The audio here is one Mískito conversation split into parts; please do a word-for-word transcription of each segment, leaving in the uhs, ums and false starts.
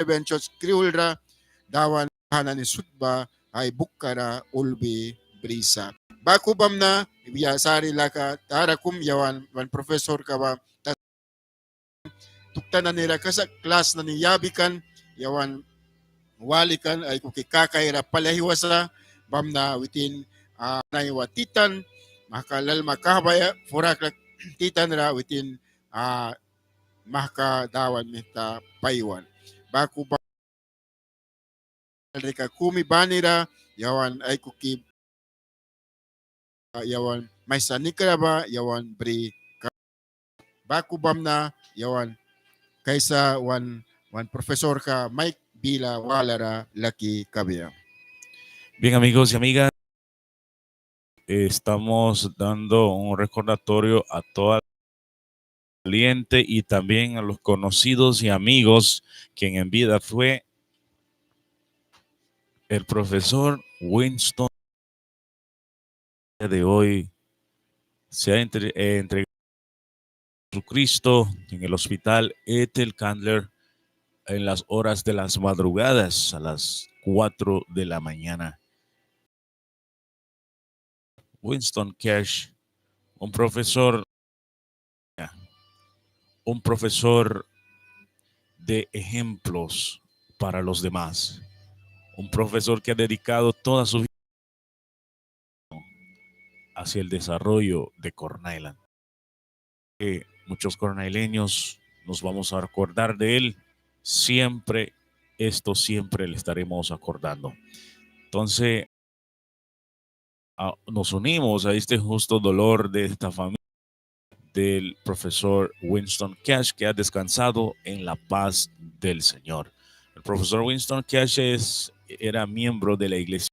Advent Church Kriul ra, Dawan baha nani sut ba ai bukka ra ulbi brisa. Baku bamna, ya sari laka tara kum yawan wan profesorka ba tuktan nani ra kasak klas nani yabi kan, yawan wali kan, aikuki kakaira pali aihwa sa, bamna witin, ah, naiwa titan, mahka lalma kahbaia, four o'clock titan ra witin, ah, mahka Dawan mita paiwan. Baku ba rika kumi banira, yawan aikuki, yawan maisa nikra ba, yawan bri ka-, baku bamna, yawan kaisa wan, wan profesorka maik bila walara laki kabia. Bien, amigos y amigas, estamos dando un recordatorio a toda la gente y también a los conocidos y amigos quien en vida fue el profesor Winston. De hoy se ha entre-, eh, entregado a Jesucristo en el hospital Ethel Candler en las horas de las madrugadas, a las cuatro de la mañana. Winston Cash, un profesor, un profesor de ejemplos para los demás, un profesor que ha dedicado toda su vida hacia el desarrollo de Corn Island. Que muchos cornaileños nos vamos a acordar de él siempre, esto siempre le estaremos acordando. Entonces, a, nos unimos a este justo dolor de esta familia del profesor Winston Cash, que ha descansado en la paz del Señor. El profesor Winston Cash es, era miembro de la iglesia.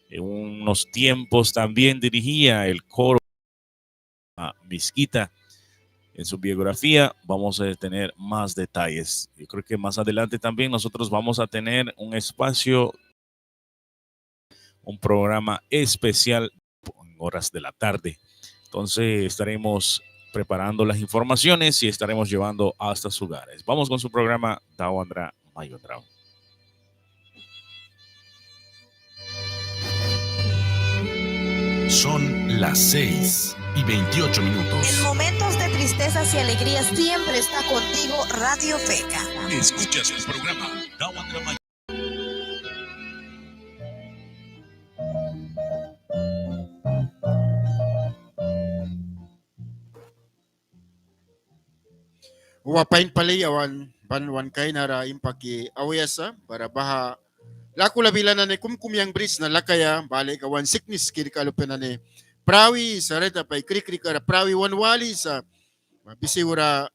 En unos tiempos también dirigía el coro, ah, Miskita. En su biografía vamos a tener más detalles. Yo creo que más adelante también nosotros vamos a tener un espacio, un programa especial en horas de la tarde. Entonces estaremos preparando las informaciones y estaremos llevando hasta sus hogares. Vamos con su programa Dawan ra Mayunram. Son las seis y veintiocho minutos. En momentos de tristezas y alegrías siempre está contigo Radio Feca. Escuchas el programa Dawan ra Mayunram. Uba pain pali yawan ban wan kainara impaki auya sa, bara baha lakula bila nani kumkum yang brisna lakaia, ba lika wan siknis kirka lupia nani prawi sa, rait apia, krikrika ra prawi wan wali sa. Ba bisi ura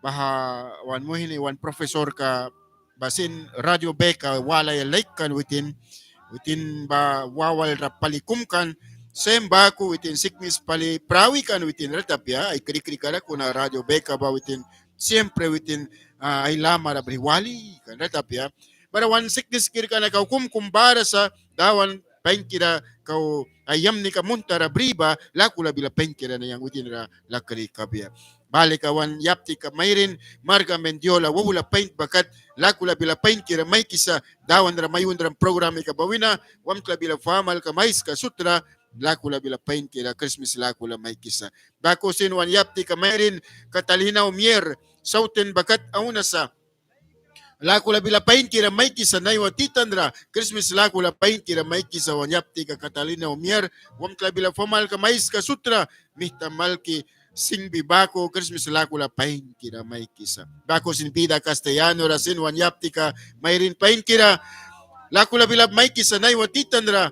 baha wan muihni wan profesorka ba sin Radio Veca walaia laik kan witin, witin ba wawalra pali kum kan, sem baku witin siknis pali prawi kan witin, rait apia, ai krikrika ra, kuna Radio Veca ba witin siempre witin, ah, ai lamara bri wali kan, rait apia. Bara wan siknis kirka na kau kumkum bara sa, Dawan painkira kau ai yamnika munhtara bri ba, lakula bila painkira na yang witin ra lakri kabia. Ba lika wan yaptika mairin Marga Mendiola, wauhla pain ba kat lakula bila painkira maikisa, Dawan ra Mayunram programika ba wina, wamtla bila famalkam aiska sutra lakula bila painkira Krismis lakula maikisa. Baku sin wan yaptika mairin Catalina Umier, sautin ba kat auna sa, lakula bila painkira maikisa naiwa titan ra, Krismis lakula painkira maikisa wan yaptika Catalina Umier, wamtla bila famalkam aiska sutra, mihtam alki singbi baku Krismis lakula painkira maikisa. Baku sin Vida Castellano ra sin wan yaptika mairin painkira lakula bila maikisa naiwa titan ra,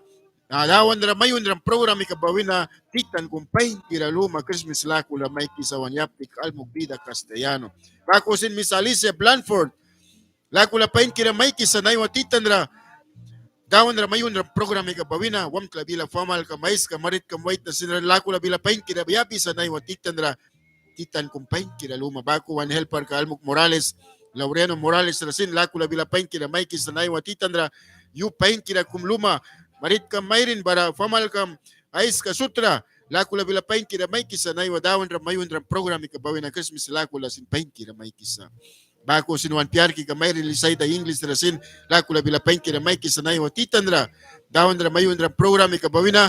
ah, Dawan ra Mayunram programika ba wina, titan kum painkira luma Krismis lakula maikisa wan yaptika almuk Vida Castellano. Baku sin Miss Alicia Blanford, lakula painkira maikisa naiwa titan ra, Dawan ra Mayunram programika ba wina, wamtla bila famalkam aiska, maritkam waitna sin ra lakula bila painkira yabisa naiwa titan ra, titan kum painkira luma. Baku wan helparka almuk Morales, Laureano Morales ra sin lakula bila painkira maikisa naiwa titan ra, yu painkira kum luma, maritkam mairin bara famalkam aiska sutra, lakula bila painkira maikisa naiwa Dawan ra Mayunram programika ba wina Krismis lakula sin painkira maikisa. Baku sin wan piarkika mairin Lisaida Inglis ra sin lakula bila painkira maikisa naiwa titan ra. Dawan ra mayunram programika ba wina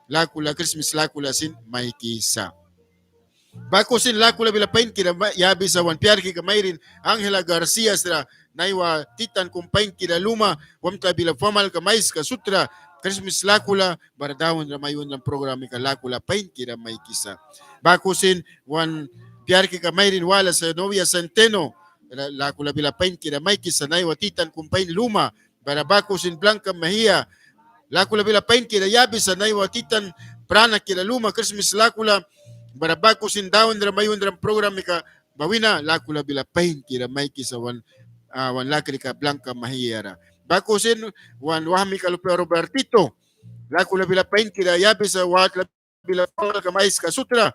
lakula Krismis lakula sin maikisa. Baku sin lakula bila painkira yabisa wan piarkika mairin Angela Garcias ra naiwa titan kum painkira luma, wamtla bila famalka maiska sutra Krismis lakula bara Dawan ra mayunram programika lakula painkira maikisa. Baku sin wan piarkika mairin wala sa novia Centeno lakula bila painkira maikisa naiwa titan kum pain luma, bara baku sin Blanca Mejía lakula bila painkira yabisa naiwa titan pranakira luma Krismis lakula, bara baku sin Dawan ra mayunram programika ba wina lakula bila painkira maikisa wan, ah, wan lakrika Blanca Mejía ra. Baku sin wan wahmika lupia Robertito lakula bila painkira yabisa watla bila famalka maiska sutra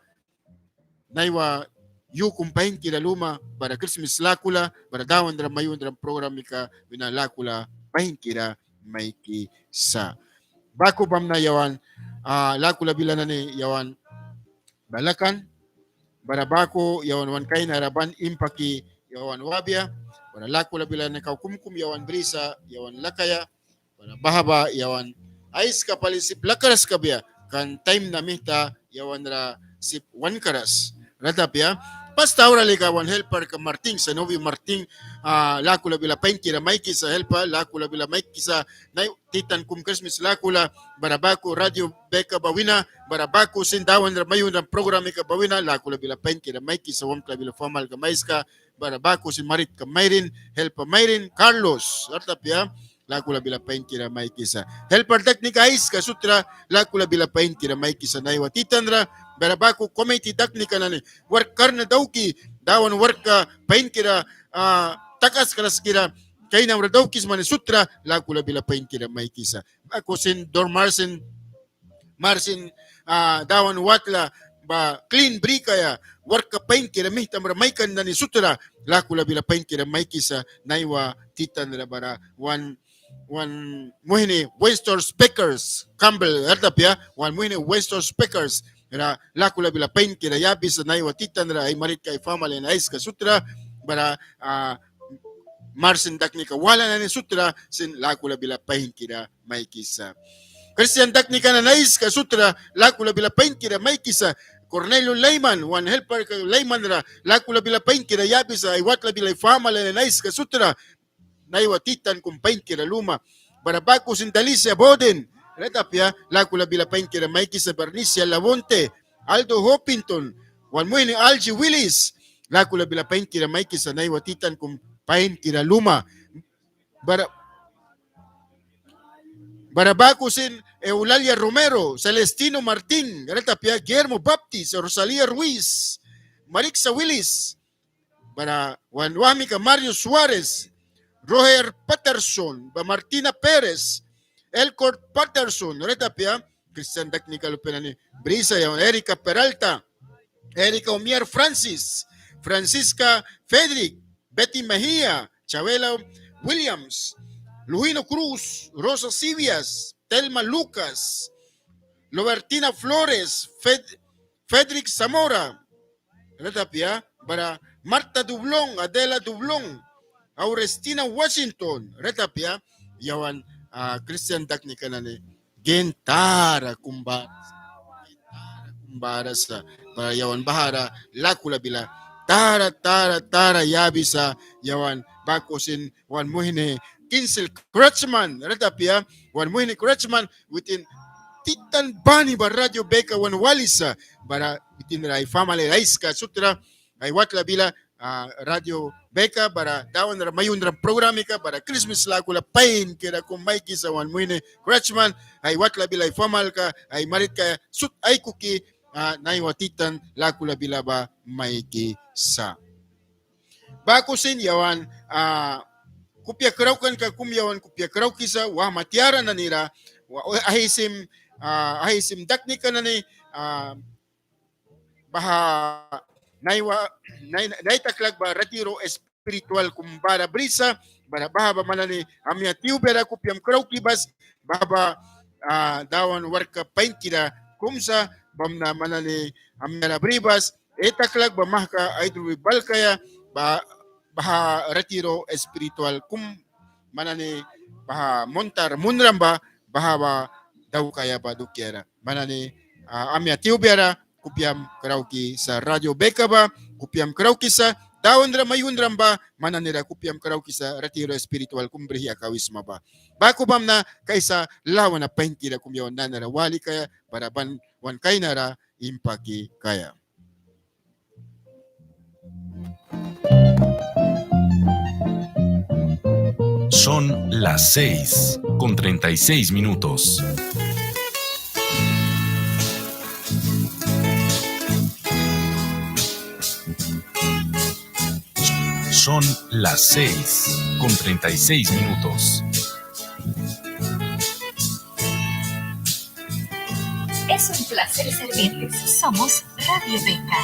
naiwa yu kum painkira luma bara Krismis lakula bara Dawan ra mayunram programika wina lakula painkira maikisa. Baku bamna yawan, ah, lakula bila nani yawan balakan bara baku yawan wan kainara ban impaki yawan wabia bara lakula bila nani kau kumkum yawan brisa yawan lakaia. Bara baha ba yawan aiska pali sip lakras kabia kan taim na mihta yawan ra sip wankras. Rat apia. Pas taura lika wan helparka Martin, Zenobio Martin, ah, lakula bila painkira maikisa helpa lakula bila maikisa nai titan kum Krismis lakula, bara baku Radio Beka ba wina, bara baku sin Dawan ra mayunram programika ba wina lakula bila painkira maikisa wamtla bila famalka maiska, bara baku sin maritka mairin, helpa mairin Carlos, rat apia, lakula bila painkira maikisa. Helpar daknika aiska sutra lakula bila painkira maikisa naiwa titan ra, bara baku komiti daknika nani wark karna dauki Dawan warkka painkira, ah, takaskras kira kainamra daukisma nani sutra lakula bila painkira maikisa. Baku sin Don Marcin Marcin, ah, Dawan watla ba klin brikaia warkka painkira mihtamra maikan nani sutra lakula bila painkira maikisa naiwa titan ra, bara wan, wan muihni Winston Speakers Campbell, rat apia, wan muihni Winston Speakers ra lakula bila painkira yabisa naiwa titan ra ai maritka ai famali nani aiska sutra, bara, ah, Marcin daknika wala nani sutra sin lakula bila painkira maikisa. Kristian daknika nani aiska sutra lakula bila painkira maikisa. Cornelio Laiman, wan helparka Laiman ra lakula bila painkira yabisa ai watla bila ai famali nani aiska sutra naiwa titan kum painkira luma. Bara baku sin Dalicia Boden, rat apia, lakula bila painkira maikisa. Bara Nisia Labonte, Aldo Hopington, wan muihni Algi Willis, lakula bila painkira maikisa naiwa titan kum painkira luma. Bara, bara baku sin Eulalia Romero, Celestino Martin, rat apia, Guillermo Baptist, Rosalia Ruiz, Marixa Willis, bara wan wahmika Mario Suarez, Roger Patterson, ba Martina Perez, Elcourt Patterson, rat apia, Kristian daknika lupia nani brisa yawan Erika Peralta, Erika Omier Francis, Francisca Fedrick, Betty Mejía, Chavela Williams, Lujino Cruz, Rosa Sivias, Telma Lucas, Lobertina Flores, Fed-, Fedrick Zamora, rat apia, bara Marta Dublón, Adela Dublón, Aurestina Washington, rat apia, yawan, ah, Kristian daknika nani gin tara kum bara, gin tara kum bara sa, bara yawan bahara lakula bila tara, tara, tara yabisa, yawan baku sin wan muihni Kinsel Kretschmann, rat apia, wan muihni Kretschmann, witin titan bani ba Radio Beka wan walisa, bara witin ra ai famali ra aiska sutra, ai watla bila, ah, Radio Beka, bara Dawan ra mayunram programika, bara Krismis lakula painkira kum maikisa wan muihni Kretschmann, ai watla bila ai famalka, ai maritka sut aikuki, ah, naiwa titan lakula bila ba maikisa. Baku sin yawan, ah, kupia kraukanka kum yawan kupia kraukisa, wahma tiara nani ra, wa-, ahisim, ah, ahisim daknika nani, ah, baha naiwa, nai-, nai taklak ba retiro espiritual kum bara brisa, bara baha ba man nani amia tiwbia ra kupiam krauki bas, baha ba, ah, Dawan warkka painkira kum sa, bamna man nani amia ra bri bas, ai taklak ba mahka aidrubi balkaia, ba baha retiro espiritual kum man nani baha muntar munram ba, baha ba daukaia ba dukiara. Man nani, ah, amya tiwbiara kupiam kraukisa Radio Beca ba, kupiam kraukisa Dawan ra mayunram ba, man nani ra kupiam kraukisa retiro espiritual kum brih yakawisma ba. Baku bamna kaisa lawana painkira kum yawan nanara wali kaia, bara ban wan kainara impaki kaia. Son las seis con treinta y seis minutos. Son las seis con treinta y seis minutos. Es un placer servirles. Somos Radio Beca.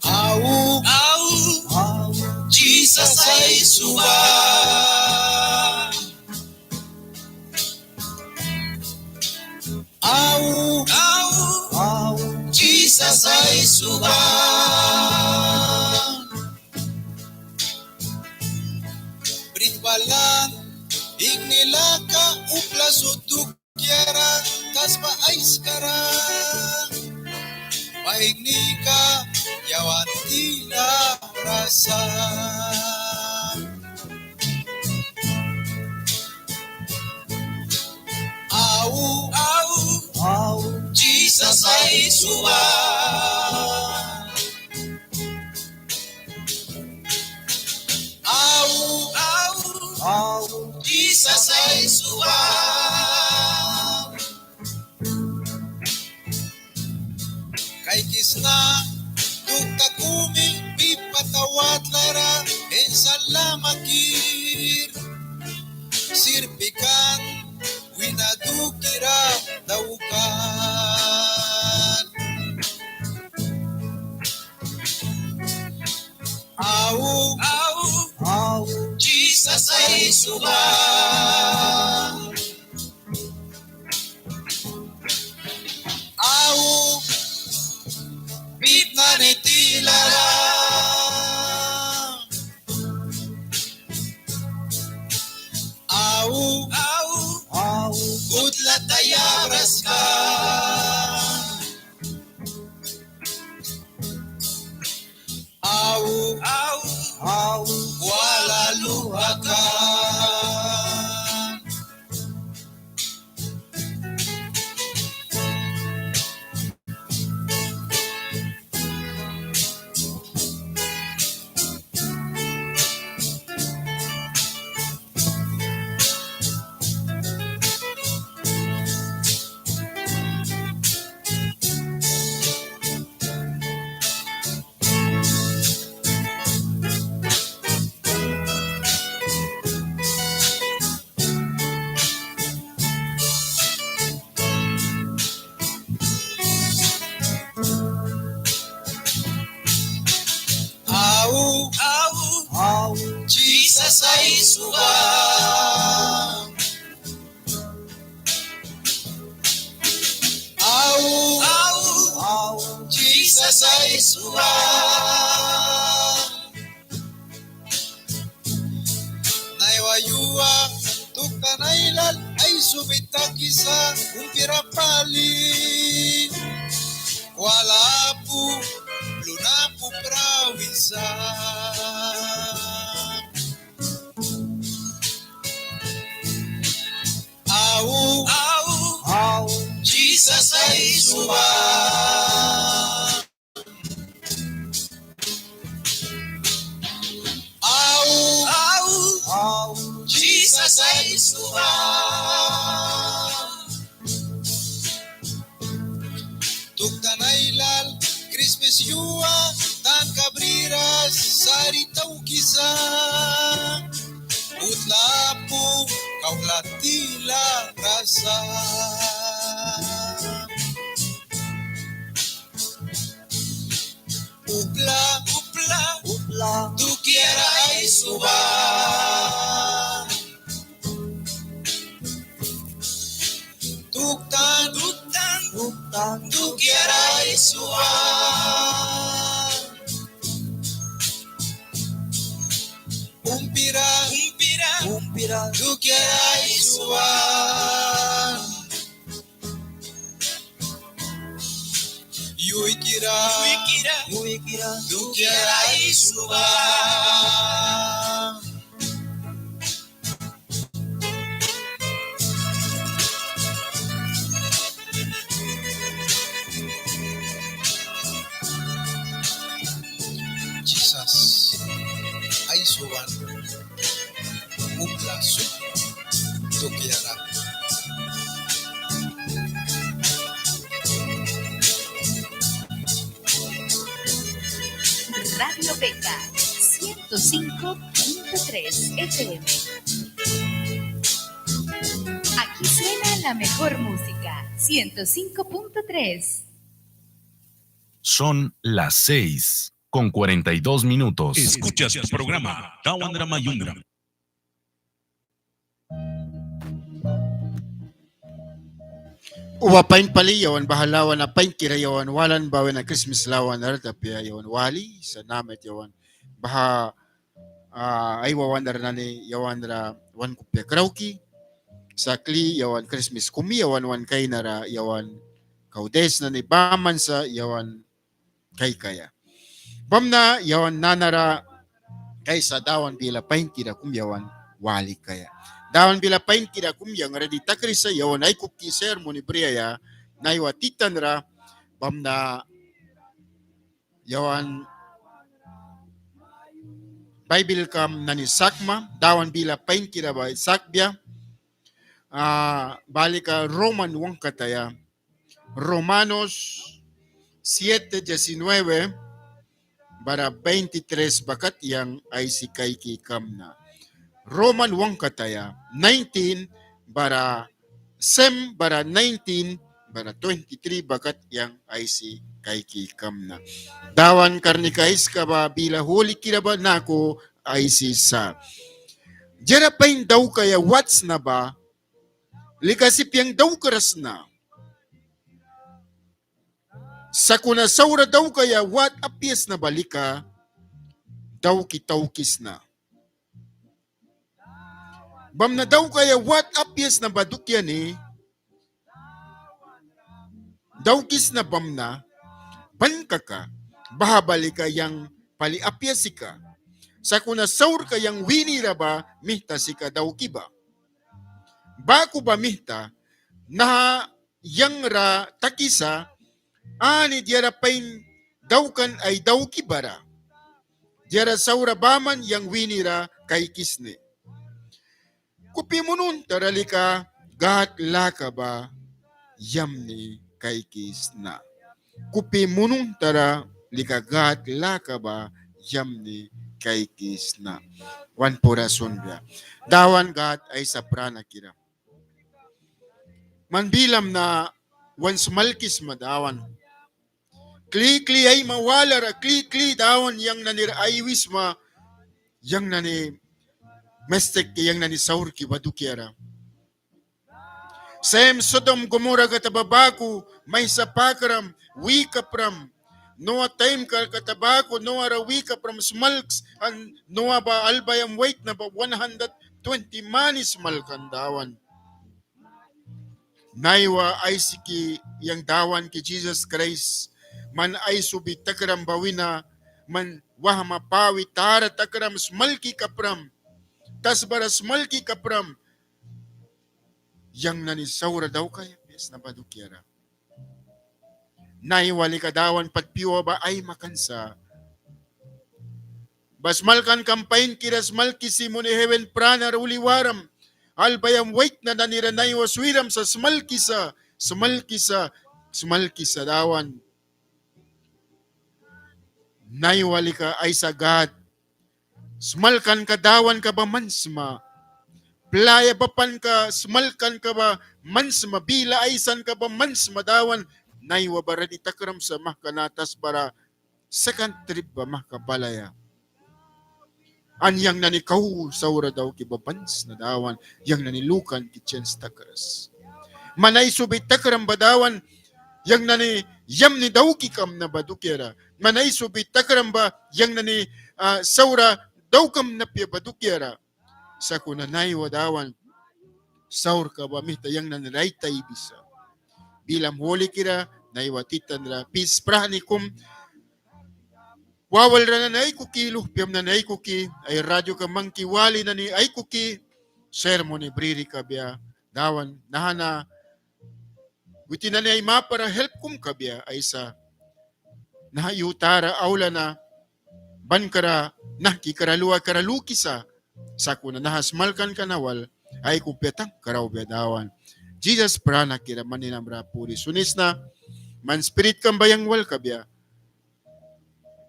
Au, au, au, Jisas aisuba. Au, au, au, Jisas aisuba. Brit balan ingni laka upla sut dukiara, tasba aiskara. Ba ingnika yawan tilara sa. Au, au, au, Jisas aisuba. Au, au, au, Jisas aisuba. Kaikisna tukta kumi bip kata watlara ensalamaki sirpi kan wina dukira daukan. Au, au, au, Jisas aisuba. Au, bip nani tilara. Au, au, au, kutlata yabraska. Au, au, au, wala luhpaka. Au, au, au, Jisas aisuba. Au, au, au, Jisas aisuba. Naiwa yua tuktan ailal aisubi takisa umpira pali. Wala apu luna apu prawisa. Au, au, au, Jisas aisuba. Au, au, au, Jisas aisuba. Tuktan ailal Krismas yua tanka briras sari taukisa. Utla apu kauhla tilara sa. Dukiara Aisuwan. Umpira, umpira, umpira, dukiara Aisuwan. Yuikira, yuikira, yuikira, dukiara Aisuwan. Jisas, Aisuwan upla sut dukiara. Radio Beca, ciento cinco punto tres F M. Aquí suena la mejor música, ciento cinco punto tres. Son las seis con cuarenta y dos minutos. Escuchas tu programa Dawan ra Mayunram. Uba pain pali, yawan baha lawana painkira yawan walan ba wina Krismis lawana ra apia yawan wali sa. Namet yawan baha, ah, ai wawandar nani yawan ra wan kupia krauki. Sa kli yawan Krismis kumi yawan wan kainara yawan kau des nani baman sa yawan kaikaia. Bamna yawan nanara kaisa Dawan bila painkira kum yawan walikaia. Dawan bila painkira kum yang redi takrisa yawan aikuki sermoni briaia naiwa titan ra. Bamna yawan Baibilkam nani sakma, Dawan bila painkira ba sakbia. Ah, ba lika Roman wauhkataya. Romanos siete diecinueve bara veintitrés ba kat yang aisi kaiki kamna. Roman wauhkataya nineteen bara seven bara nineteen bara twenty-three ba kat yang aisi kaiki kamna. Dawan karnika aiska ba bila hulikira ba naku aisisa. Diara pain daukaia wat sna ba lika sip yang daukras sna. Sakuna saura daukaia wat apia sna ba lika dauki taukisna. Bamna daukaia wat apia sna ba dukia ni daukisna bamna ban kaka baha ba lika yang pali apia sika. Sakuna saurka yang winira ba mihta sika dauki ba. Baku ba mihta naha yang ra takisa ani diara pain daukan ai dauki bara. Diara saura baman yang winira kaikisni. Kupi munuhntara lika Gâd laka ba yamni kaikisna. Kupi munuhntara lika Gâd laka ba yamni kaikisna. Wan pura sunbia. Dawan Gâd Aisa pranakira. Man bilam na wan smalkisma Dawan. Kli kli aima walara kli kli Dawan yang nanira ai wisma, yang nani mistik, yang nani saurki ba dukiara. Sem Sodom Gomora kata ba baku maisa pakram, wi kapram. Noa taimka kata baku Noa ra wi kapram smalks, an Noa ba albaiam waitna ba one hundred twenty mani smalkan Dawan. Naiwa aisiki yang Dawanki Jisas Kraist man aisubi takram ba wina man wahma pawi tara takram smalki kapram, tasbara smalki kapram, yang nani saura daukaia apia sna ba dukiara. Naiwa lika Dawan pat pyua ba aimakan sa. Ba smalkankam painkira smalkisi muni heven pranara uli waram. Albaiam waitna nanira naiwa swiram sa smalkisa, smalkisa, smalkisa Dawan. Naiwa lika Aisa Gâd smalkanka Dawanka ba man sma. Playa bapanka smalkanka ba man sma. Bila aisanka ba man sma Dawan. Naiwa ba rani takram sa mahka na tasbara second trip ba mahka balaia. An yang nani kau saura dauki ba ban sna Dawan, yang nani lukanki chens takras. Man aisubi takram ba Dawan, yang nani yamni dauki kamna ba dukiara. Man aisubi takram ba yang nani, ah, saura daukamna apia ba dukiara. Sakuna naiwa Dawan saurka ba mita yang nani ra aitaya aibisa. Bilam hulikira, naiwa titan ra pis prahni kum wawalra nani aikuki, luhpiam nani aikuki, ai radioka mangki wali nani aikuki, sermon ni briri kabia. Dawan, naha na witin nani ai mapara help kum kabia, Aisa. Naha yu tara aula na ban kra nahki kra luakara lukisa. Sakuna naha smalkanka na wal ai kupia tang kraubia Dawan. Jisas pranakira man ninamra puri sunisna. Man spiritkam ba yang wal kabia.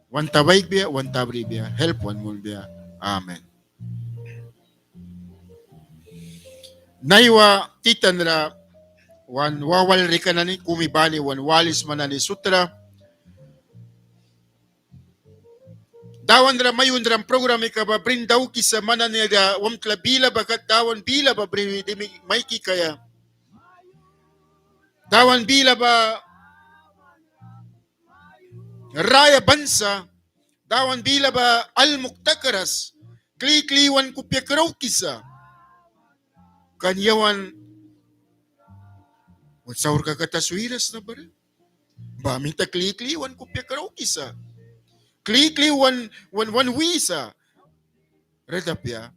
Wan ta baikbia, wan ta bribia, help wan munbia. Amen. Naiwa titan ra wan wawalrika nani kumi bani wan walisma nani sutra. Dawan ra mayunram programika ba brin daukisa man nani ra wamtla bila ba kat Dawan bila ba brin dimi maiki kaia. Dawan bila ba raya ban sa, Dawan bila ba almuk takras, kli kli wan kupia kraukisa. Kan yawan wan saurka kata swiras na bara ba mita kli kli wan kupia kraukisa. Kli kli wan, wan, wan wisa. Red apia.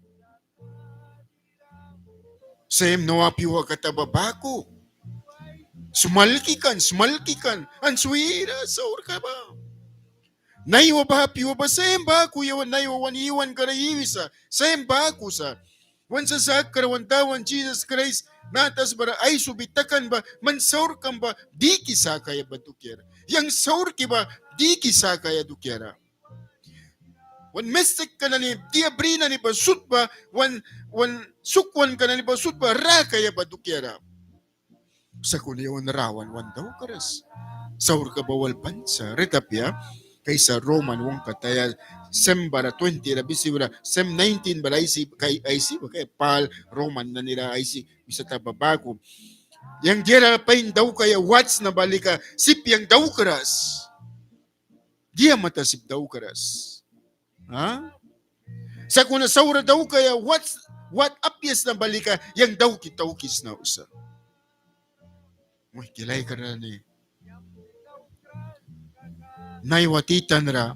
Sem Noa piua kata ba baku. Smalki kan, smalki kan. An swira saurka ba. Naiwa baha piua ba sem baku yawan naiwa wan iwankara iwisa. Sem baku sa. Wan sasakra wan Dawan Jisas Kraist naha tasbara aisubi takan ba man saurkam ba diki sakaia ba dukiara. Yang saurki ba diki sakaia dukiara. Wan mistikka nani dia bri nani ba sut ba, wan, wan sukwanka nani ba sut ba rakaia ba dukiara. Sakuna yawan rawan wan daukras. Saurka ba wal ban sa, red apia. Kaisa Roman wauhkataya sem bara twenty ra bisi bara sem nineteen bara aisi, kai, aisi ba kai Pal Roman nani ra aisi wisata ba baku. Yang diara pain daukaia wats na ba lika sip yang daukras. Dia mata sip daukras. Ha? Sakuna saura daukaia wat, wat apia sna ba lika yang dauki taukisna wisa. Muihki laikra nani. Naiwa titan ra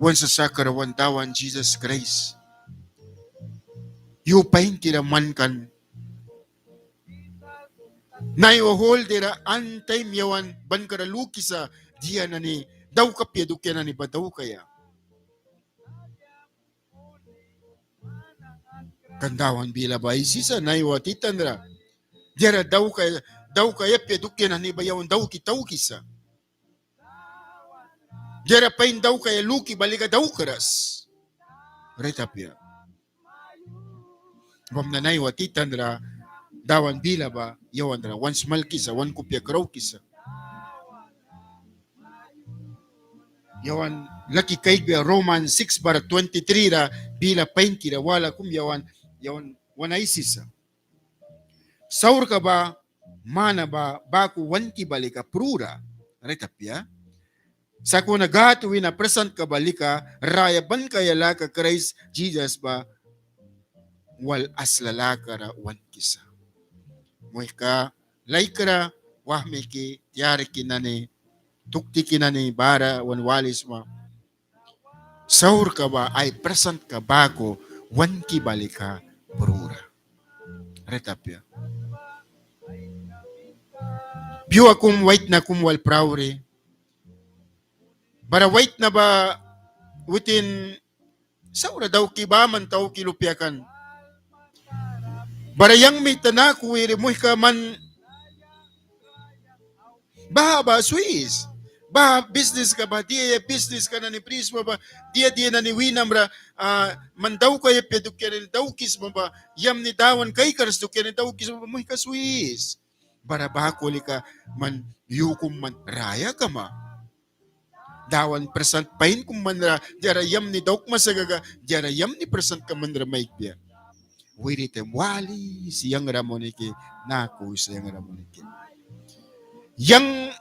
wan sasakra wan Dawan Jisas Kraist yu painkira man kan Naiwa hol diara an taim yawan ban kra lukisa dia nani daukaia apia dukia nani ba daukaia. Kan Dawan bila ba aisisa naiwa titan ra diara daukaia, daukaia apia dukia nani ba yawan dauki taukisa. Diara pain daukaia luki ba lika daukras. Rait apia. Bamna naiwa titan ra Dawan bila ba yawan ra wan smalkisa, wan kupia kraukisa. Yawan laki kaikbia Roman six bara twenty-three ra bila painkira wala kum yawan, yawan wan aisisa. Saurka ba mana ba baku wanki ba lika prura. Rait apia. Sakuna Gâd wina prasantka ba lika raya ban kaia laka Kraist Jisas ba wal asla laka ra wankisa. Muihka laikra, wahmiki, tiarki nani, tuktiki nani bara wan walisma. Saurka ba ai prasantka baku wanki ba lika prura. Rait apia. Pyua kum waitna kum wal prauri. Bara waitna ba witin saura dauki baman tauki lupia kan. Bara yang mita naku wiri muihka man baha ba swis. Baha bisniska ba dia ya bisniska nani brisma ba dia dia nani winam ra, ah, man daukaia apia dukia nani daukisma ba yamni Dawan kaikras dukia nani daukisma ba muihka swis. Bara baku lika man yu kum man raya kama. Dawan prasant pain kum man ra diara yamni daukma sa kaka diara yamni prasantka man ra maikbia. Witin walisa yang ra muniki, naku wisa yang ra muniki. Yang,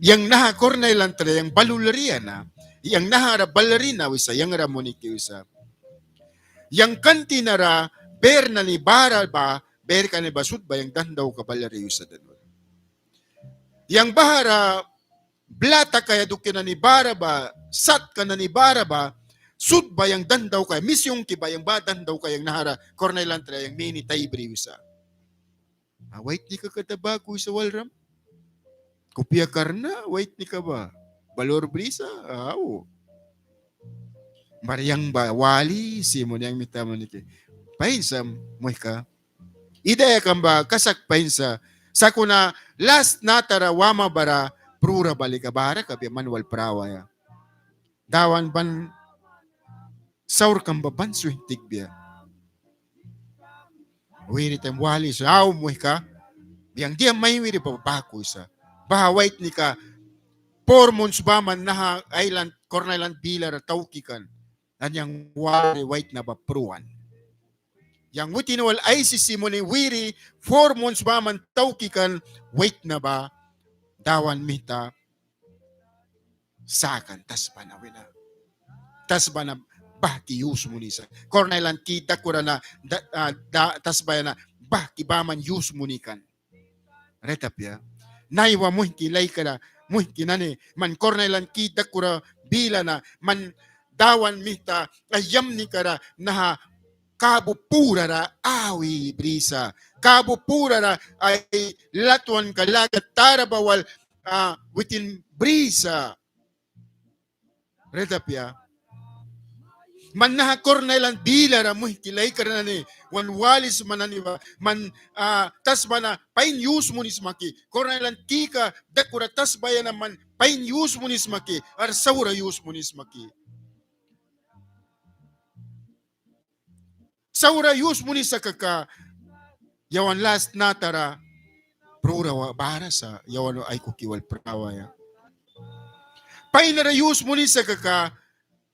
yang naha Corn Island ra yang balulria na, yang nahara balri na wisa, yang ra muniki wisa. Yang kanti nara ber nani bara ba, ber kani ba sut ba yang dan dauka balri wisa dan. Yang bahara bla takaia dukia nani bara ba, satka nani bara ba, sut ba yang dan daukaia, misyunki ba yang ba dan daukaia yang nahara Corn Island ra yang mini taibri wisa. A, waitnika kata baku wisa walram. Kupia karna waitnika ba balur brisa, au. Bara yang ba wali si muni yang mihta muniki. Pain sa muihka. Idayakam ba kasak pain sa. Sakuna las tnata ra wama bara prura ba lika bara kabia man wal prawaia. Dawan ban saurkam ba ban swih tikbia. Wiri taim wali sa, au muihka. Yang dia mai wiri ba baku wisa. Baha waitnika four months baman naha island, Corn Island bilara tauki kan. An yang wari waitna ba pruan. Yang witin wal aisisi muni wiri four months baman tauki kan waitna ba Dawan mihta sakan tasba na wina. Tasba na bahki yus munisa. Corn Island ki dakura na da, a, da, tasbaia na bahki baman yus muni kan. Rait apia. Naiwa muihki laikra, muihki nani, man Corn Island ki dakura bila na, man Dawan mihta ai yamnikara naha kabu purara awi brisa. Kabu purara ai latwanka laka tara ba wal, a, witin brisa. Rait apia. Man naha Corn Island bilara muihki laikra nani, wan walisma nani ba, man, a, tasba na pain yus munisma ki. Corn Island kika dakura tasbaia na man pain yus munisma ki, ar saura yus munisma ki. Saura yus munisa kaka, yawan las tnatara prura ba bara sa, yawan aikuki wal prawaia. Painra yus munisa kaka,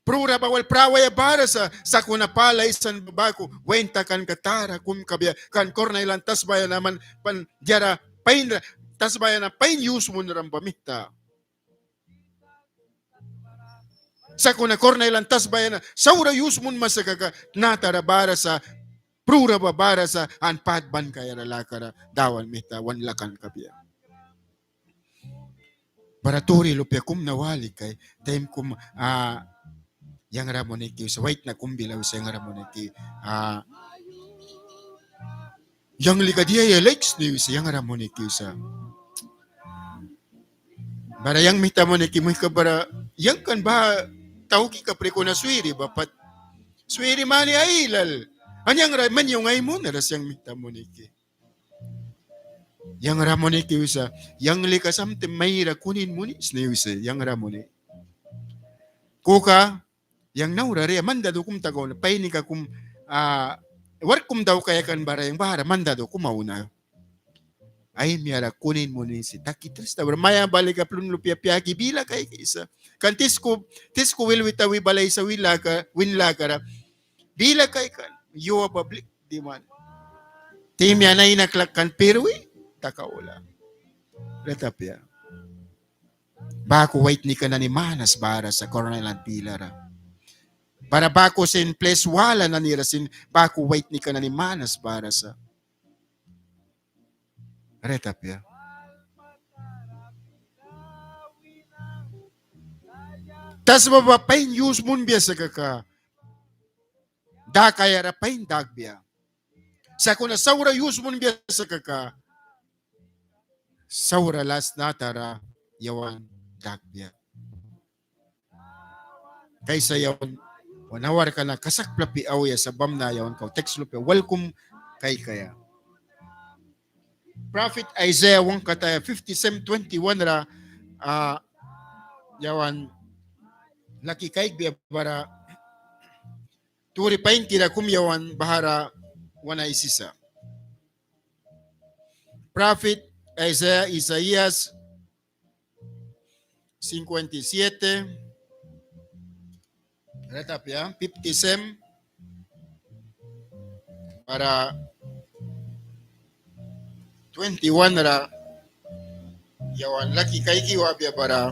prura ba wal prawaia bara sa, sakuna pali aisan ba baku, wain takanka tara kum kabia, kan Corn Island tasbaia na man, pan diara painra, tasbaia na pain yus munram ba mihta. Sakuna Corn Island tasbaia na saura yus munma sa kaka, tnatara bara sa, prura ba bara sa, an pat ban kaiara lakara Dawan mihta wan lakan kabia. Bara turi lupia kum na wali kai, taim kum, a, yang ra muniki wisa, waitna kum bila wisa yang ra muniki, a, yang lika dia ya laiks ni wisa, yang ra muniki wisa. Bara yang mihta muniki muihka bara, yang kan ba tauki kapri kuna swiri ba pat. Swiri mani ailal. An yang ra man yang ai munras yang mihta muniki. Yang ra muniki wisa, yang lika samti maira kunin munis ni wisa, yang ra muni. Kuka, yang naura ria mandado kum takauna, painika kum, a, wark kum daukaia kan bara yang bahara mandado kum auna. Ai miara kunin munisi, taki trista bara maia bali kaplun lupia piaki bila kaikisa. Kan tisku, tisku wil wita wi balaisa win lakara, win lakara. Bila kaikan, yua ba blik diman. Tihmia nain klak kan pirwi, takaula. Rait apia. Baku waitnika nani manas bara sa Corn Island bilara. Bara baku sin plis wala nanira sin baku waitnika nani manas bara sa. Rait apia. Tasba ba pain yus munbia sa kaka, dakaiara pain dakbia. Sakuna saura yus munbia sa kaka, saura las tnatara yawan dakbia. Kaisa yawan wan awarka na kasak plapi auya sa bamna yawan kau teks lupia wal kum kaikaia. Prophet Isaiah wan kataia fifty-seven twenty-one ra, a, yawan laki kaikbia bara turi painkira kum yawan bahara wan aisisa. Prophet Isaiah, Isaías cincuenta y siete. Rait apia, fifty-seven bara twenty-one ra Yawan laki kaiki wabia bara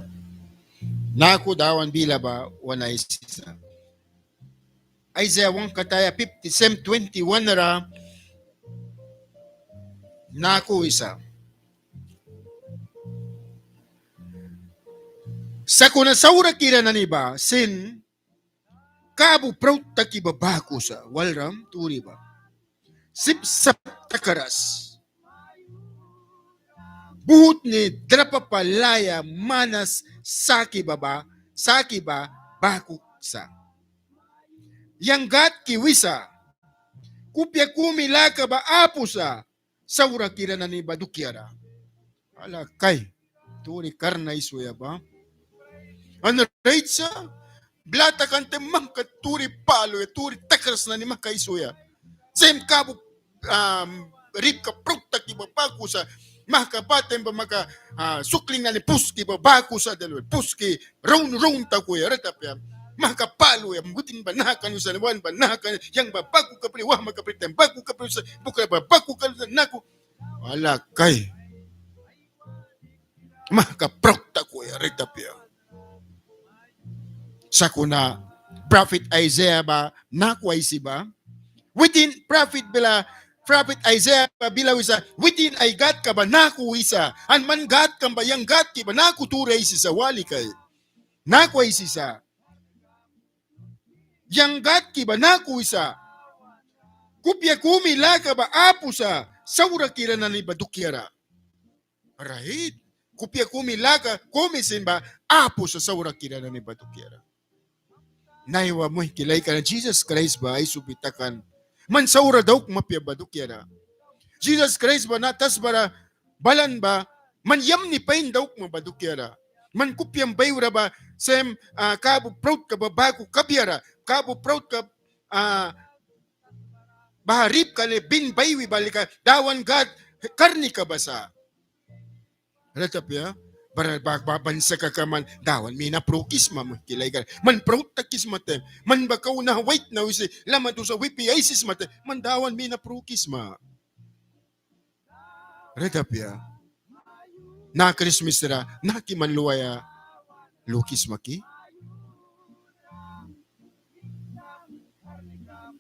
naku Dawan bila ba wan aisisa. Isaiah wan kataya fifty-seven twenty-one ra naku wisa. Sakuna saurakira nani ba sin kabu praut taki ba baku sa, walram turi ba. Sip sap takaras. Buhut ni drapapa laya manas saki ba ba, saki ba baku sa. Yang Gâd ki wisa, kupia kumi laka ba apu sa, saurakira nani ba dukiara. Ala kai, turi karna aisuya ba. An rait sa, blata kan taim mahka turi paluya, turi takras nani mahka aisuya. Sem kabu, am, ripka praut taki ba baku sa, mahka ba taim ba mahka, a, sukling nani puski ba baku sa, dal puski raun raun takuya, rait apia. Mahka paluya, witin ba naha kan wisa, wan ba naha kan, yang ba baku kapri, wahma kapri, taim baku kapri sa, bukra ba baku kapri sa, naku. Ala kai. Mahka praut takuya, rait apia. Sakuna prophet Isaiah ba naku aisi ba. Witin prophet bila, prophet Isaiah ba bila wisa, witin ai Gâdka ba naku wisa. An man Gâdkam ba yang Gâd ki ba naku turi aisisa wali kai. Naku aisisa. Yang Gâd ki ba naku wisa. Kupia kumi laka ba apu sa, saurakira nani ba dukiara. Rait. Kupia kumi laka, kumi sin ba apu sa, saurakira nani ba dukiara. Naiwa muihki laikra, Jisas Kraist ba aisubi takan man saura daukma apia ba dukiara. Jisas Kraist ba naha tasbara balan ba man yamni pain daukma ba dukiara. Man kupiam baiwra ba sem, a, kabu prautka ba baku kabiara. Kabu prautka, a, baha ripka ni bin baiwi ba lika Dawan Gâd karnika ba sa. Rait apia, bara ba, ba, ban sa kaka man Dawan mina prukisma, muihki laikra. Man praut takisma taim, man ba kau naha waitna wisi lama dusa wipi aisisma taim, man Dawan mina prukisma. Rait apia. Naha Krismas ra nahki man luaia lukisma ki?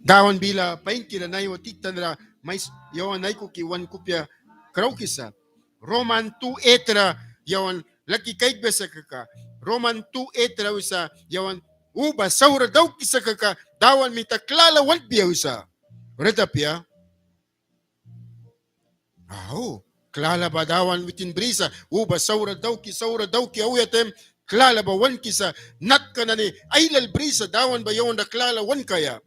Dawan bila painkira naiwa titan ra, mais yawan aikuki wan kupia kraukisa. Roman two eight ra yawan laki kaikbia sa kaka. Roman two eight ra wisa yawan uba saura daukisa kaka Dawan mita klala wanbia wisa. Rait apia. Au, klala ba Dawan witin brisa, uba saura dauki, saura dauki auya taim, klala ba wankisa, natka nani ailal brisa, Dawan ba yawan ra klala wankaia.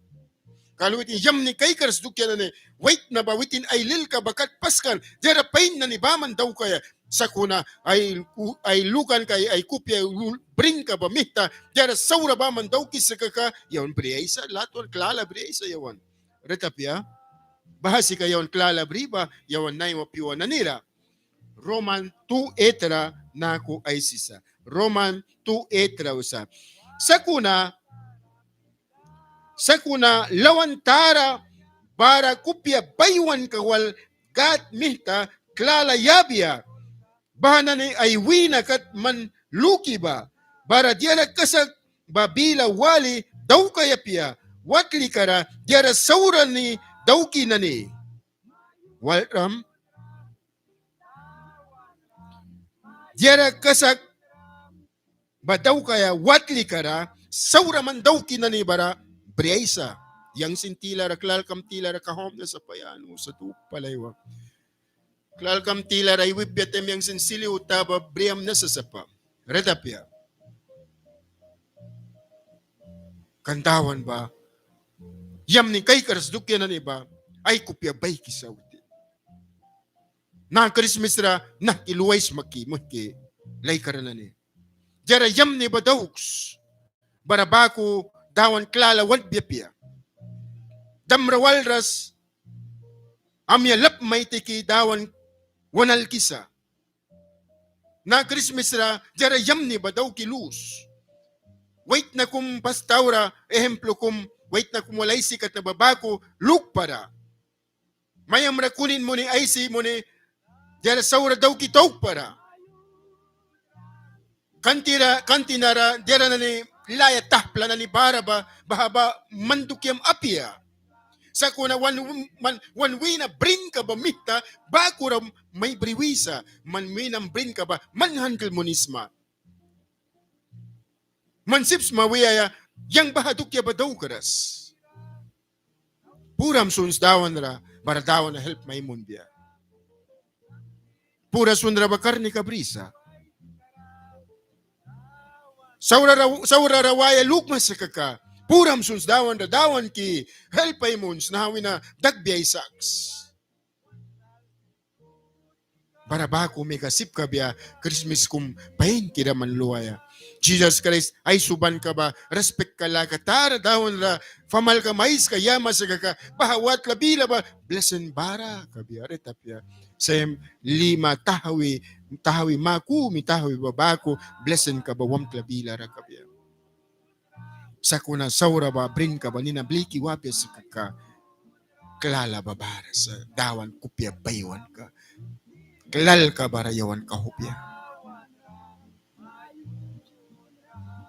Kal witin yamni kaikras dukia nani, waitna ba witin ai lilka ba kat paskan, diara pain nani baman daukaia, sakuna ai, ai lukanka, ai, ai kupia brinka ba mita, diara saura baman daukisa kaka, yawan briaisa, latwan klala briaisa yawan. Rait apia. Baha sika yawan klala bri ba yawan naiwa pyua nanira. Roman two eight ra naku aisisa. Roman two eight ra wisa. Sakuna, sakuna lawan tara bara kupia baiwanka wal Gâd mita klala yabia. Baha nani ai wîna kat man luki ba, bara diara kasak ba bila wali daukaia apia, watlika ra diara saura ni dauki nani. Walram. Diara kasak ba daukaia watlika ra saura man dauki nani bara briaisa. Yang sin tilara, klalkam tilara kahwamna sapa, ya nu sa tu pali wa. Klalkam tilara ai wipbia taim yang sin sili uta ba briamna sa sapa. Rait apia. Kan Dawan ba yamni kaikras dukia nani ba ai kupia baikisa witin. Naha Krismas ra nahki luaisma ki, muihki laikra nani. Diara yamni ba dauks. Bara baku Dawan klala wanbia apia. Damra walras, amya lap mai tiki Dawan wan alkisa. Naha Krismas ra diara yamni ba dauki lus. Waitna kum pas taura, ehemplo kum, waitna kum wal aisi kata ba baku lukpara. Maiamra kunin muni aisi muni diara saura dauki taukpara. Kan tira, kan tinara diara nani laya tahpla nani bara ba, baha ba man dukiam apia. Sakuna wan, man, wan wîna brinka ba mita, bakura mai bri wisa, man wîna brinka ba man handl munisma. Man sip sma wiaia, yang baha dukia ba daukras. Puram suns Dawan ra, bara Dawan ra help mai munbia. Pura sunra ba karnika brisa. Saura ra, saura ra waia lukma sa kaka. Puram suns Dawan ra, Dawan ki help ai muns, naha wina dakbi ai saks. Bara baku mika sip kabia Krismis kum painkira man luaia. Jisas Kraist aisubanka ba, rispikka laka tara Dawan ra, famalkam aiska yama sa kaka, baha watla bila ba blisin bara kabia, rait apia. Sem lima tahwi, tahwi ma kumi tahwi ba baku blisinka ba wamtla bilara kabia. Sakuna saura ba brinka ba nina bliki wapia sa kaka, klala ba bara sa, Dawan kupia baiwanka, klalka bara yawan kauhbia.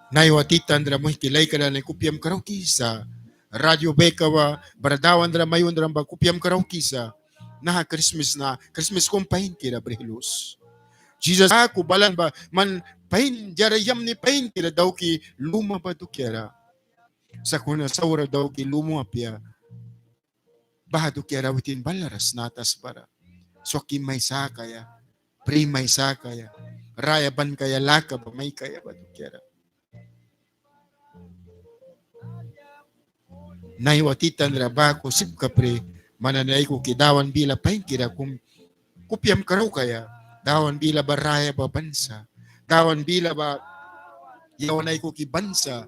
Naiwa titan ra muihki laikra nani kupiam kraukisa, radio beka ba, bara Dawan ra mayunram ba kupiam kraukisa. Naha Krismis na, Krismis kum painkira brih lus. Jisas aku balan ba, man pain, diara yamni painkira dauki luma ba dukiara. Sakuna saura dauki luma apia. Baha dukiara witin balras na tasbara. Swaki mai sakaia, pri mai sakaia, raya ban kaia laka ba mai kaia ba dukiara. Naiwa titan ra baku sip kapri, man nani aikuki Dawan bila painkira kum kupiam kraukaia, Dawan bila ba raya ba ban sa, Dawan bila ba yawan aikuki ban sa,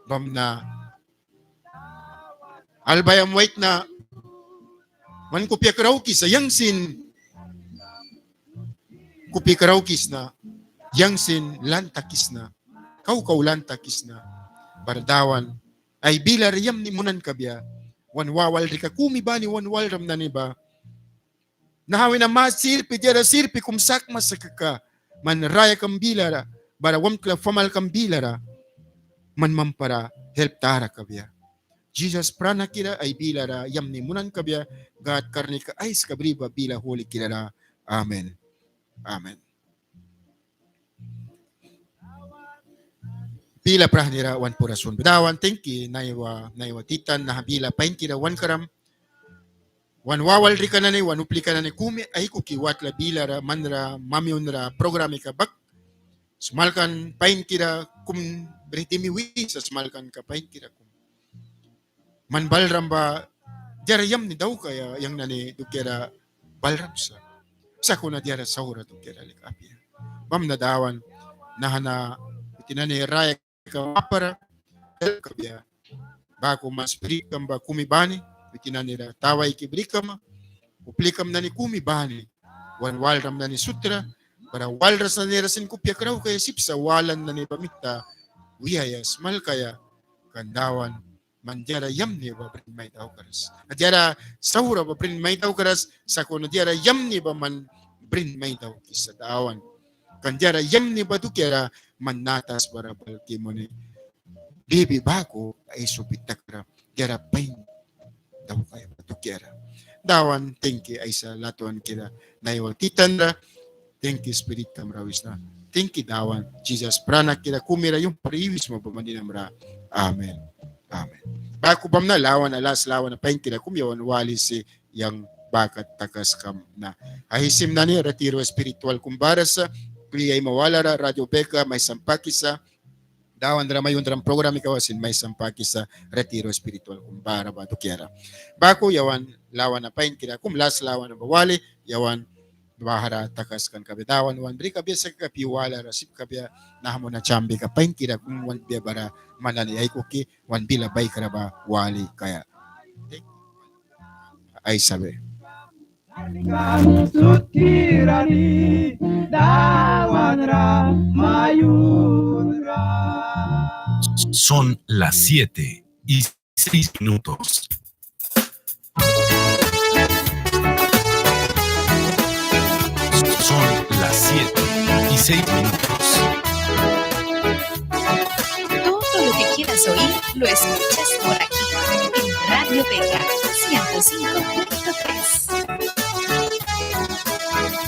bamna Albaiam waitna, man kupia kraukisa, yang sin kupia kraukisna, yang sin lan takisna, kau kau lan takisna, bara Dawan ai bilara yamni munan kabia, wan wawalrika kumi bani wan walram nani ba. Naha wina ma sirpi, diara sirpi kum sakma sa kaka, man rayakam bilara, bara wamtla famalkam bilara, man mampara help tara kabia. Jisas pranakira ai bilara yamni munan kabia, Gad karnika aiska bri ba bila hulikira ra. Amen. Amen. Bila prahnira wan pura sunbi. Dawan tingki naiwa, naiwa titan naha bila painkira wankram. Wan wawalrika nani, wan uplika nani kumi aikuki watla bilara, manra, mamiunra, programika bak. Smalkan painkira kum brih dimi wisa smalkanka painkira kum. Man balram ba diara yamni daukaia yang nani dukiara balram sa. Sakuna diara saura dukiara lika apia. Bamna Dawan, naha na witin nani rayaka mapara, help kabia. Baku man spiritkam ba kumi bani, witin nanira tawaiki bri kama, uplikam nani kumi bani, wan walram nani sutra, bara walras nanira sin kupia kraukaia sip sa walan nani ba mita wiaia smalkaia, kan Dawan, man diara yamni ba brin mai daukras. Diara saura ba brin mai daukras, sakuna diara yamni ba man brin mai daukisa Dawan. Kan diara yamni ba dukiara man na tasbara balki muni bibi baku aisubi takra diara pain daukaia ba dukiara. Dawan, tingki Aisa latwankira naiwa titan ra, tingki spiritkam ra wisna. Tingki Dawan, Jisas pranakira kumira yumhpara iwisma ba man ninamra. Amen. Amen. Baku bamna lawana, las lawana painkira kum yawan walisi yang bakat takaskam na. Aisi sim nani retiro espiritual kum bara sa, kli aima walara, radio beka, maisam pakisa, Dawan ra mayunram programika ba sin maisam pakisa, retiro espiritual kum bara ba dukiara. Baku yawan lawana painkira kum las lawana ba wali, yawan bahara takaskan kabia. Dawan wan bri kabia sa kaka pyu walara sip kabia, naha muna chambika painkira kum wan bia bara man nani aikuki wan bila baikra ba wali kaia. Aisabe. Son las siete y seis minutos. Son las siete y seis minutos. quieras oír, lo escuchas por aquí, en Radio Beca ciento cinco punto tres.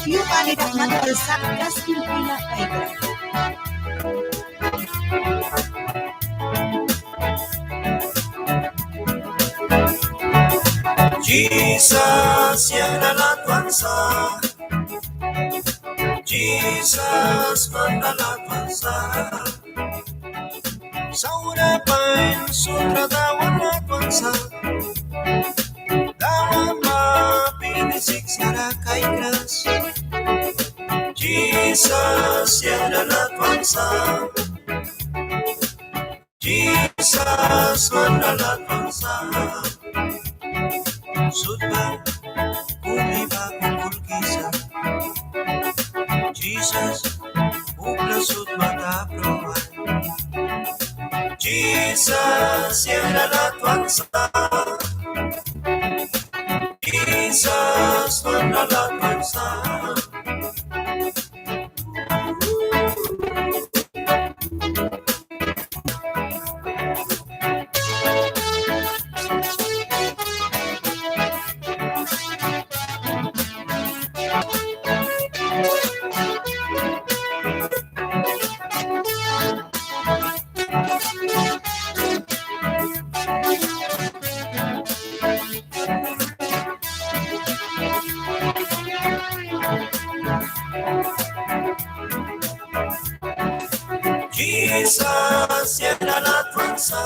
Yu mani ra man alsa kaskil pila kaikra. Jisas, yang ra latwan sa. Jisas, man ra latwan sa. Saura pain sut ra Dawan latwan sa. Dawan ba pini siksa ra kaikras. Jisas, yang ra latwan sa. Jisas, man ra latwan sa. Sut ba kumi baku kulkisa. Jisas, upla sut mata pruan. Jisas, yang ra latwan sa. Jisas, man ra latwan sa. Jisas, yang ra latwan sa.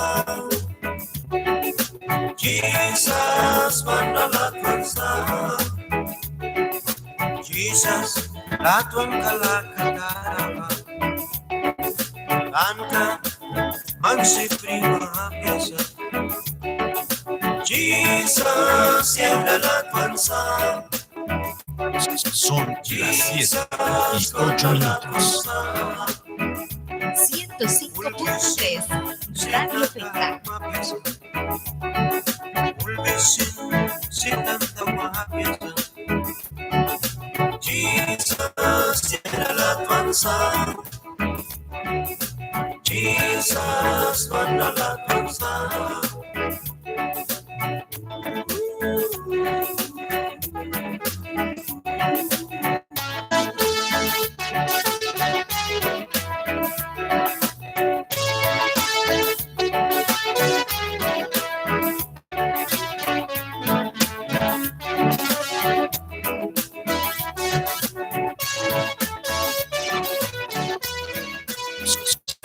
Jisas, man ra latwan sa. Jisas, latwan kala katara ba. Tanka man sipri ma apia sa. Jisas, yang ra latwan sa. Son las siete y ocho minutos. Ciento cinco punto tres, Radio Beca.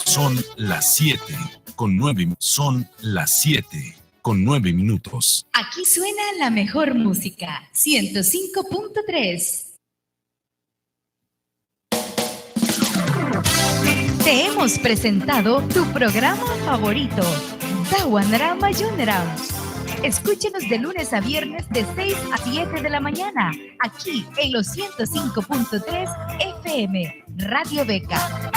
Son las siete con nueve mi-, son las siete con nueve minutos. Aquí suena la mejor música, ciento cinco punto tres. Te hemos presentado tu programa favorito, Dawan ra Mayunram. Escúchenos de lunes a viernes de seis a siete de la mañana, aquí en los ciento cinco punto tres F M, Radio Beca.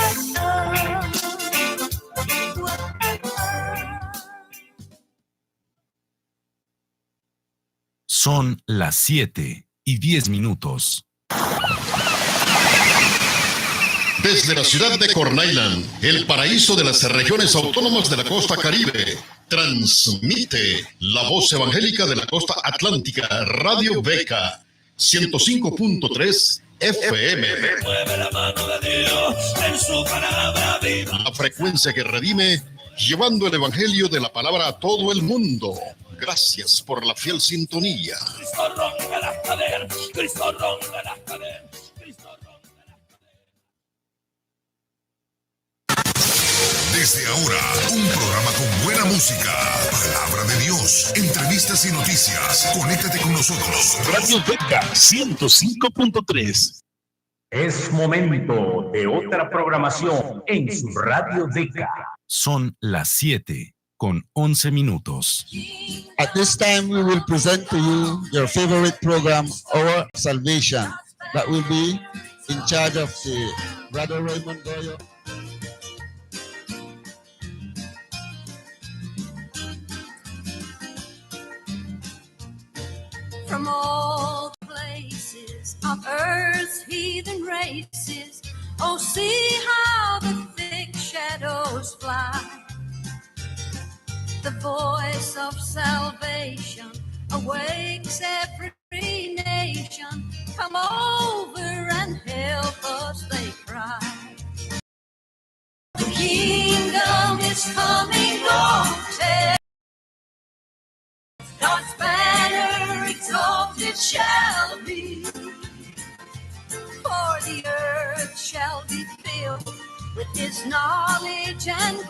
Son las siete y diez minutos. Desde la ciudad de Corn Island, el paraíso de las regiones autónomas de la costa Caribe, transmite la voz evangélica de la costa atlántica, Radio Beca, ciento cinco punto tres F M. La frecuencia que redime, llevando el evangelio de la palabra a todo el mundo. Gracias por la fiel sintonía. Desde ahora, un programa con buena música, palabra de Dios, entrevistas y noticias. Conéctate con nosotros. Radio Beca ciento cinco punto tres. Es momento de otra programación en su Radio Beca. Son las siete con once minutos. At this time, we will present to you your favorite program, Our Salvation, that will be in charge of the Brother Raymond Goyo. From all places of earth's heathen races, oh, see how the thick shadows fly. The voice of salvation awakes every nation. Come over and help us, they cry. The kingdom is coming, don't tarry. God's banner exalted shall be. For the earth shall be filled with his knowledge and glory.